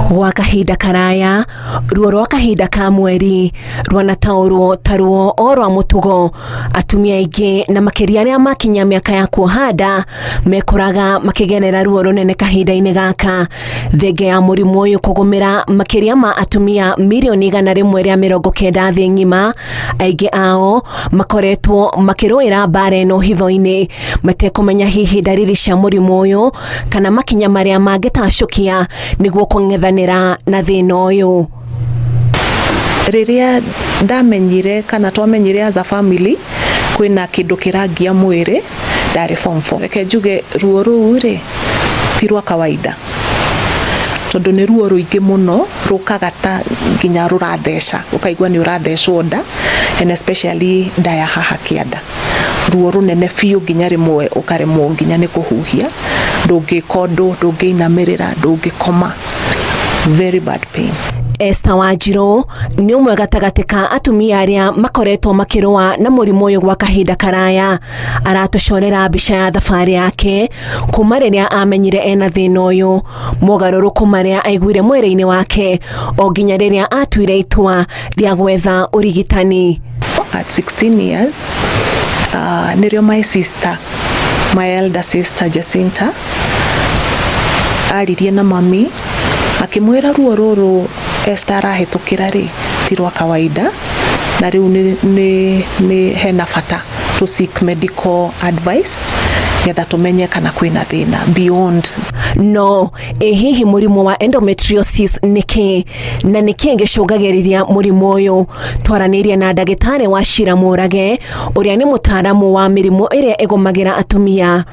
Gwa kahinda karaya, ruo rwa kahinda ka mweri rwanataũrwo ta ruo o rwa mũtugo. Atumia aingĩ na makĩria arĩa makinya mĩaka ya kuoha nda mekoraga makĩgerera ruo rũnene kahinda-inĩ gaka. Thenge ya mũrimũ ũyũ kũgũmĩra makĩria ma atumia mirioni 190 thĩ ng'ima, aingĩ ao makoretwo makĩrũĩra mbara ĩno hitho-inĩ matekũmenya hihi ndariri cia mũrimũ ũyũ kana makinya marĩa mangĩtacũkia nĩguo kũng'ethanĩra na thĩna ũyũ. Rĩrĩa ndamenyire kana twamenyire as a family kwĩna kĩndũ kĩrangia mwĩrĩ, ndarĩ form 4. Reke njuge ruo rũu rĩ ti rwa kawaida, tondũ nĩ ruo rũingĩ mũno rũkaga ta nginya rũratheca, ũkaigua nĩ ũrathecwo nda, and especially nda ya haha kĩanda, ruo rũnene biũ nginya rĩmwe ũkaremwo nginya nĩ kũhuhia, ndũngĩka ũndũ, ndũngĩinamĩrĩra, ndũngĩkoma, very bad pain. Esther Wanjirũ nĩ ũmwe gatagatĩ ka atumia arĩa makoretwo makĩrũa na mũrimũ ũyũ gwa kahinda karaya. Aratũcorera mbica ya thabarĩ yake kuma rĩrĩa amenyire ena thĩna ũyũ, mogarũrũku marĩa aiguire mwĩrĩ-inĩ wake, o nginya rĩrĩa atuire itua rĩa gwetha ũrigitani. At 16 years, nĩrĩo my sister, my elder sister Jacinta, aririe na mami akĩmwĩra ruo rũrũ Esther arahĩtũkĩra rĩ ti rwa kawaida, na rĩu nĩ hena bata to seek medical advice getha tũmenye kana kwĩna thĩna beyond. No ĩ hihi mũrimũ wa endometriosis nĩ kĩ, na nĩ kĩ gĩcũngagĩrĩria mũrimũ ũyũ? Twaranĩirie na ndagĩtarĩ wa Cira Mũrage, ũrĩa nĩ mũtaaramu wa mĩrimũ ĩrĩa ĩgũmagĩra atumia.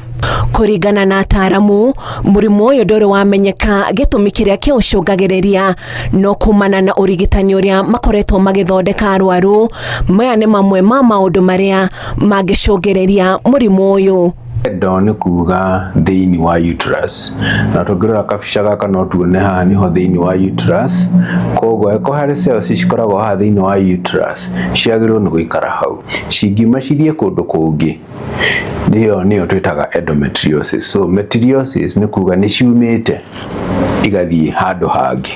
Kũringana na ataaramu, mũrimũ ũyũ ndũrĩ wamenyeka gĩtũmi kĩrĩa kĩũcũngagĩrĩria, no kumana na ũrigitani ũrĩa makoretwo magĩthondeka arwaru, maya nĩ mamwe ma maũndũ marĩa mangĩcũngĩrĩria mũrimũ ũyũ. Endo nĩ kuga thĩinĩ wa uterus, na tũngĩrora kabica gaka no tuone haha nĩho thĩinĩ wa uterus. Koguo angĩkorwo harĩ cells cikoragwo haha thĩinĩ wa uterus, ciagĩrĩirwo nĩ gũikara hau. Cingiuma cithiĩ kũndũ kũngĩ, nĩyo twĩtaga endometriosis. So metriosis nĩ kuga nĩ ciumĩte igathiĩ handũ hangĩ.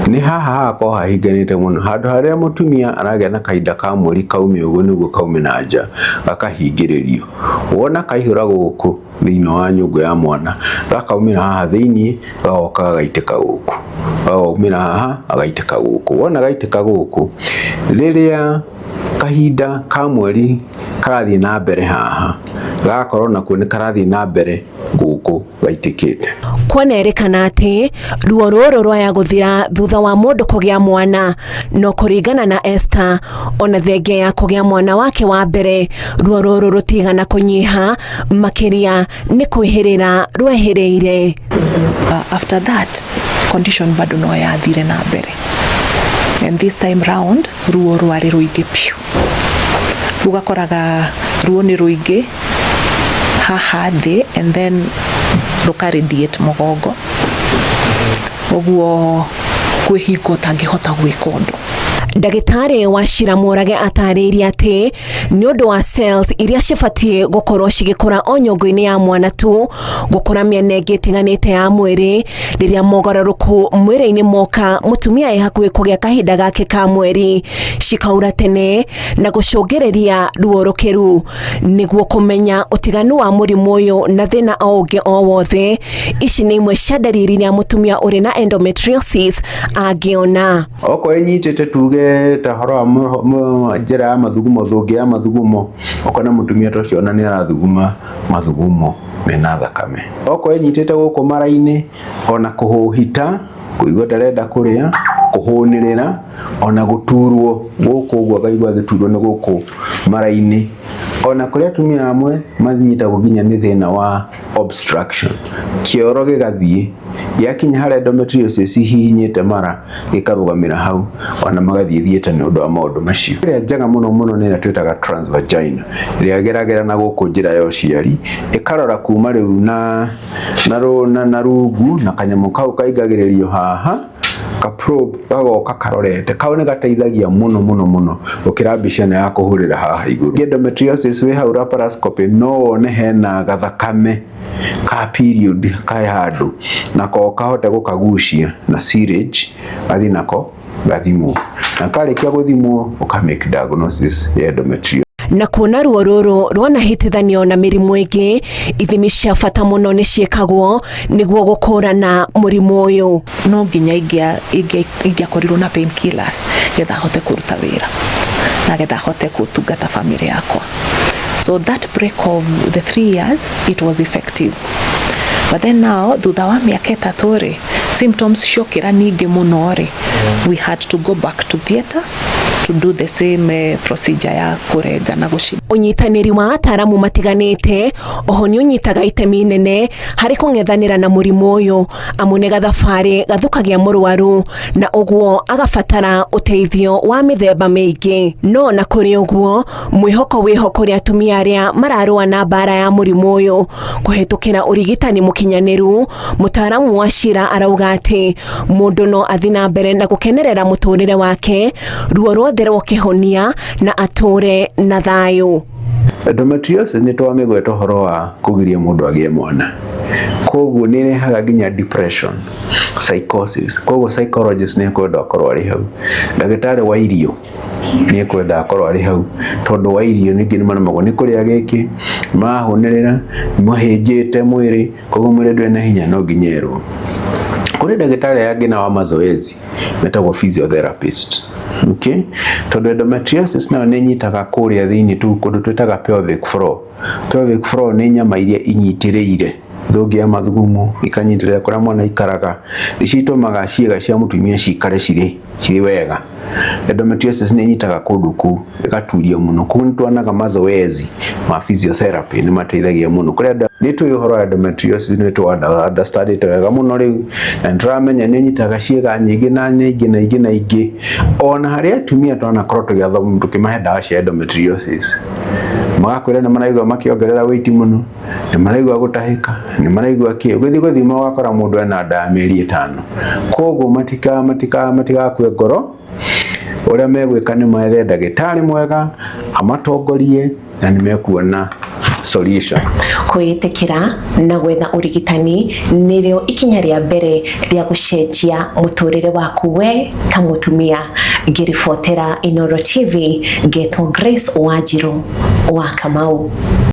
Nĩ haha hagakorwo hahinganĩte mũno, handũ harĩa mũtumia aragĩa na kahinda ka mweri kaume ũguo nĩguo kaume na nja, gakahingĩrĩrio. Wona kaihũra gũkũ thĩinĩ wa nyũngũ ya mwana, gakaumĩra haha thĩinĩ, gagoka gagaitĩka gũkũ, gakaumĩra haha gagaitĩka gũkũ. Wona gaitĩka gũkũ, rĩrĩa kahinda ka mweri karathiĩ na mbere haha, gagakorwo nakuo nĩ karathiĩ na mbere gũkũ gaitĩkĩte. Kwanerĩkana atĩ ruo rũrũ rwaya gũthira thutha wa mũndũ kũgĩa mwana, no kũringana na Esther, ona thenge ya kũgĩa mwana wake wa mbere, ruo rũrũ rũtigana kũnyiha, makĩria nĩ kwĩhĩrĩra rwehĩrĩire. After that, condition bado no yathire na mbere, and this time round ruo rwarĩ rũingĩ biũ. Rũgakoraga ruo nĩ rũingĩ haha thĩ and then rũka radiate mũgongo, ũguo kwĩ hingo ũtangĩhota gwĩka ũndũ. Ndagĩtarĩ wa Cira Mũrage atarĩirie atĩ nĩ ũndũ wa cells iria cibatiĩ gũkorwo cigĩkũra o nyũngũ-inĩ ya mwana tu gũkũra mĩena ĩngĩ ĩtiganĩte ya mwĩrĩ, rĩrĩa mogarũrũku mwĩrĩ-inĩ moka mũtumia ĩ hakuhĩ kũgĩa kahinda gake ka mweri, cikaura tene na gũcũngĩrĩria ruo rũkĩru. Nĩguo kũmenya ũtiganu wa mũrimũ ũyũ na thĩna o ũngĩ o wothe, ici nĩ imwe cia ndariri iria mũtumia ũrĩ na endometriosis angĩona. Okorwo ĩnyitĩte, tuge ta horo wa njĩra ya mathugumo, thũngĩ ya mathugumo, ũkona mũtumia ta ũcio ona nĩ arathuguma mathugumo mena thakame. Okorwo ĩnyitĩte gũkũ mara-inĩ, ona kũhũhita, kũigua ndarenda kũrĩa, kũhũnĩrĩra, ona gũturwo gũkũ ũguo, akaigua agĩturwo nĩ gũkũ mara-inĩ. Ona kũrĩ atumia amwe manyitagwo nginya nĩ thĩna wa obstruction, kĩoro gĩgathiĩ gĩakinya harĩa endometriosis ihihinyĩte mara, gĩkarũgamĩra hau, ona magathiĩ theatre nĩ ũndũ wa maũndũ macio. Ĩrĩa njega mũno mũno nĩ ĩrĩa twĩtaga transvaginal, ĩrĩa ĩgeragĩra na gũkũ njĩra ya ũciari, ĩkarora kuma rĩu na rungu na kanyamũ kau kaingagĩrĩrio haha. Ka probe gagoka karorete kau nĩ gateithagia mũno mũno mũno gũkĩra mbica ĩno ya kũhũrĩra haha igũrũ. Endometriosis wĩ hau laparoscopy no wone hena gathakame ka period kae handũ, nako kahote gũkagucia na syringe gathi nako gathimwo, na karĩkia gũthimwo ũka make diagnosis ya endometriosis. Na kuona ruo rũrũ rwanahĩtithanio na mĩrimũ ĩngĩ, ithimi cia bata mũno nĩ ciĩkagwo nĩguo gũkũrana mũrimũ ũyũ. No nginya ingĩakorirwo na painkillers getha hote kũruta wĩra na getha hote gũtungata family yakwa. So that break of the 3 years, it was effective, but then now thutha wa mĩaka 3 rĩ, symptoms ciokĩra ningĩ mũno rĩ, we had to go back to theatre to do the same procedure ya kũrenga na gũcina. Ũnyitanĩri wa ataramu matiganĩte oho nĩ ũnyitaga itemi inene harĩ kũng'ethanĩra na mũrimũ ũyũ, amu nĩ gathabarĩ gathũkagia mũrwaru na ũguo agabatara ũteithio wa mĩthemba mĩingĩ. No na kũrĩ ũguo, mwĩhoko wĩho kũrĩ atumia arĩa mararũa na mbara ya mũrimũ ũyũ kũhetũkĩra ũrigitani mũkinyanĩru. Mũtaaramu wa Cira arauga atĩ mũndũ no athi na mbere na gũkenerera mũtũrĩre wake, ruo ruothe rwokĩhonia na atũre na thayũ. Endometriosis nĩ twamĩgweta ũhoro wa kũgiria mũndũ agĩe mwana, koguo nĩ ĩrehaga nginya depression, psychosis. Koguo psychologist nĩ ekwenda akorwo arĩ hau, ndagĩtarĩ wa irio nĩ ekwenda akorwo arĩ hau, tondũ wa irio ningĩ nĩ maremagwo nĩ kũrĩa gĩkĩ marahũnĩrĩra mahĩnjĩte mwĩrĩ, koguo mwĩrĩ ndũrĩ na hinya, no nginya erwo. Kũrĩ ndagĩtarĩ angĩ na wa mazoezi metagwo physiotherapist, okay? Tondũ endometriosis nayo nĩ ĩnyitaga kũrĩa thĩinĩ tu kũndũ twĩtaga pelvic floor. Pelvic floor nĩ nyama iria inyitĩrĩire thũngĩ ya mathugumo, ikanyitĩrĩra kũrĩa mwana aikaraga, nĩcio itũmaga ciĩga cia mũtumia cikare cirĩ wega. Endometriosis nĩ ĩnyitaga kũndũ kũu ĩgaturia mũno, kũu nĩ tuonaga mazoezi ma physiotherapy nĩ mateithagia mũno. Kũrĩ andũ nĩ tũĩ ũhoro wa endometriosis, nĩ tũ understandĩte wega mũno rĩu, na nĩ tũramenya nĩ ĩnyitaga ciĩga nyingĩ na nyingĩ na ingĩ na ingĩ. Ona harĩ atumia twanakorwo tũgĩathoma tũkĩmahe ndawa cia endometriosis, magakwĩra nĩ maraigua makĩongerera weight mũno, nĩ maraigua gũtahĩka, nĩ maraigua kĩ. Ũgĩthiĩ gũthima ũgakora mũndũ ena nda ya mĩeri 5. Koguo matigakue ngoro, ũrĩa megwĩka nĩ methe ndagĩtarĩ mwega amatongorie na nĩ mekuona solution. Kwĩĩtĩkĩra na gwetha ũrigitani nĩrĩo ikinya rĩa mbere rĩa gũcenjia mũtũrĩre waku we ta mũtumia. Ngĩribotera Inooro TV, ngetwo Grace Wanjiru wa Kamau.